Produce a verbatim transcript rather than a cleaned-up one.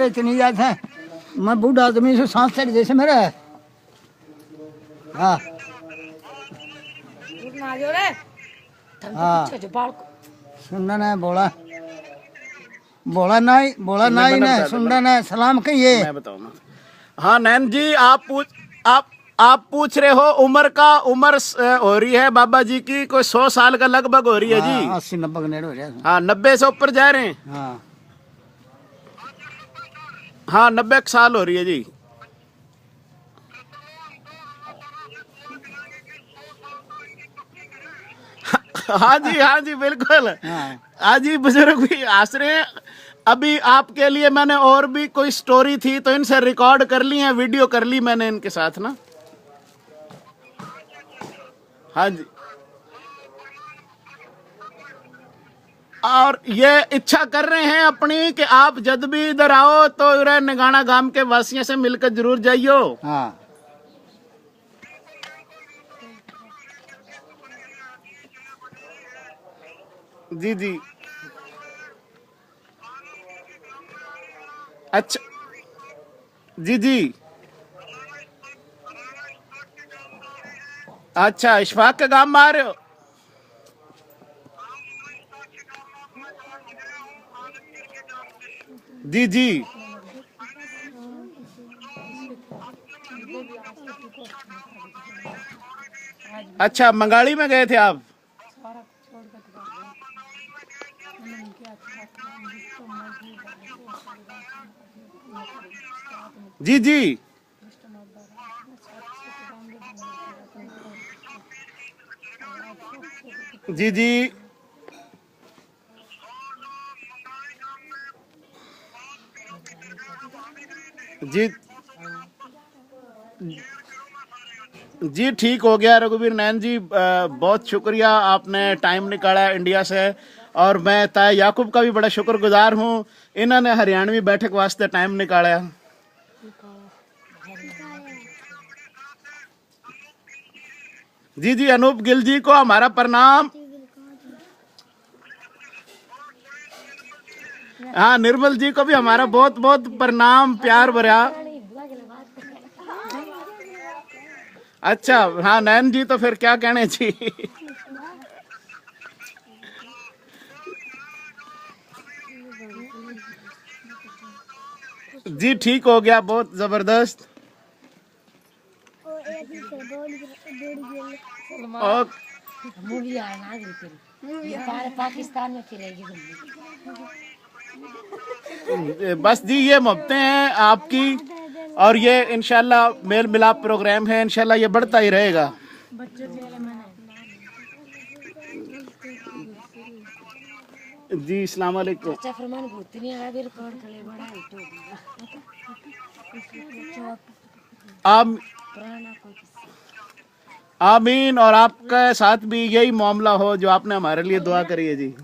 इतनी याद है, मैं बूढ़ा आदमी से सांस चढ़ जैसे मेरा है। हाँ। हाँ। सुनना है बोला। बोला नहीं, बोला नहीं, नहीं, मैंने ना बता सुनना दिया। ना सलाम कहिए। मैं बताऊँ ना। हाँ नैन जी, आप पूछ आप आप पूछ रहे हो उम्र का, उम्र स- हो रही है बाबा जी की कोई सौ साल का लगभग हो रही है जी। हाँ, अस्सी नब्बे के नेड़े हो रहा है। हाँ, नब्बे से ऊपर जा रहे हैं। हाँ। हाँ, नब्बे साल हो रही है जी। हाँ जी, हाँ जी, बिल्कुल। हाँ। हाँ जी, बुजुर्ग भी हंस रहे हैं। अभी आपके लिए मैंने और भी कोई स्टोरी थी तो इनसे रिकॉर्ड कर ली है, वीडियो कर ली मैंने इनके साथ ना। हाँ जी। और ये इच्छा कर रहे हैं अपनी कि आप जब भी इधर आओ तो इरे नगाना गांव के वासियों से मिलकर जरूर जाइयो। हाँ। जी जी। अच्छा। जी जी। अच्छा, इशफाक के गांव में आ रहे हो? जी जी। अच्छा, मंगाली में गए थे आप? जी जी। जी जी। जी जी, ठीक हो गया रघुवीर नैन जी। बहुत शुक्रिया, आपने टाइम निकाला इंडिया से। और मैं ताया याकूब का भी बड़ा शुक्रगुजार हूँ, इन्होंने हरियाणवी बैठक वास्ते टाइम निकाला। जी जी, अनूप गिल जी को हमारा प्रणाम। हाँ, निर्मल जी को भी हमारा बहुत बहुत प्रणाम, प्यार भरा। अच्छा, हाँ नैन जी, तो फिर क्या कहने जी। जी, ठीक हो गया, बहुत जबरदस्त। और पाकिस्तान में फिरेगी घूमने। बस जी, ये मोहब्बतें हैं आपकी, और ये इंशाल्लाह मेल मिलाप प्रोग्राम है, इंशाल्लाह ये बढ़ता ही रहेगा। जी, अस्सलाम वालेकुम। अच्छा, फरमान भूत नहीं आया, फिर कौन खले बड़ा है तो। आम, आमीन। और आपके साथ भी यही मामला हो जो आपने हमारे लिए दुआ करी है जी।